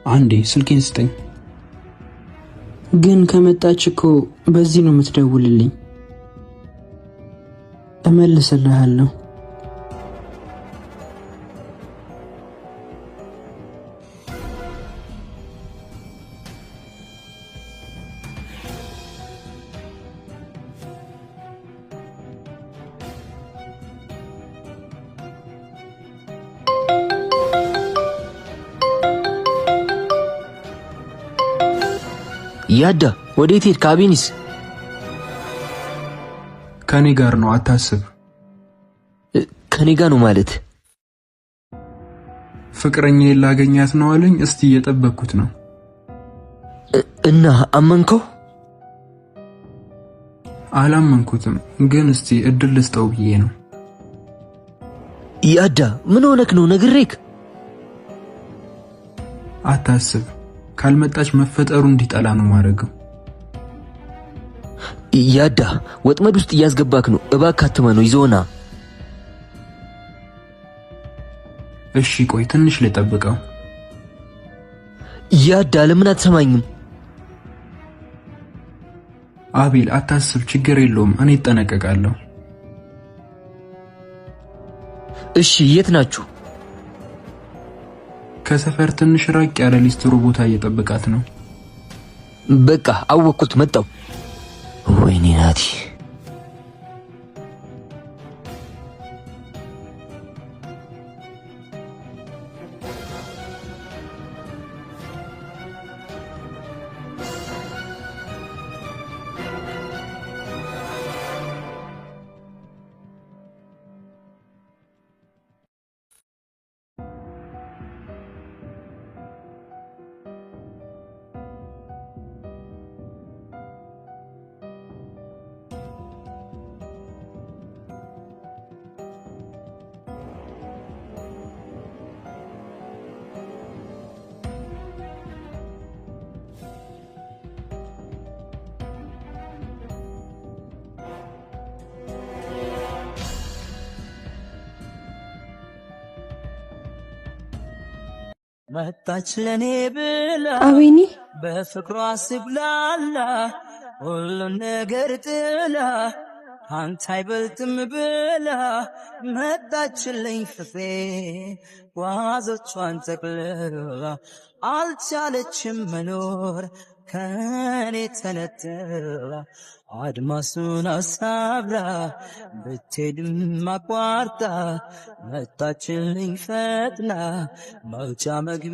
አንዴ ስልኬን ስጠኝ። ግን ከመጣች እኮ በዚህ ነው የምትደውልልኝ። እመልስልሃለሁ። ያዳ ወዴት ሄድክ? አቤኒስ ከኔ ጋር ነው፣ አታስብ። ከኔ ጋር ነው ማለት? ፍቅረኛዬን ላገኛት ነው አለኝ። እስቲ እየጠበቅኩት ነው። እና አመንከው? አላመንኩትም፣ ግን እስቲ እድል ልስጠው ብዬ ነው። ያዳ ምን ሆነክ ነው? ነግሬክ። አታስብ፣ ካልመጣች መፈጠሩ እንዲጠላ ነው ማድረገው። ያዳ ወጥመድ ውስጥ እያስገባክ ነው። እባክህ አትመነው፣ ይዞና። እሺ ቆይ ትንሽ ልጠብቀው። ያዳ ለምን አትሰማኝም? አቤል አታስብ፣ ችግር የለውም፣ እኔ እጠነቀቃለሁ። እሺ የት ናችሁ? ከሰፈር ትንሽ ራቅ ያለ ሊስትሮ ቦታ እየጠበቃት ነው። በቃ አወቅኩት፣ መጣው። ወይኔ ናቲ፣ መጣች ለኔ ብላ አቤኒ በፍቅሯ ስብላላ ሁሉን ነገር ጥላ አንተ አይበልጥም ብላ መጣችልኝ ፍቅሬ ጓዞቿን ጠቅልላ አልቻለችም መኖር ከኔ ተነጥላ አድማሱን አሳብራ ብትሄድም አቋርጣ መጣችልኝ ፈጥና መውጫ መግቢያ።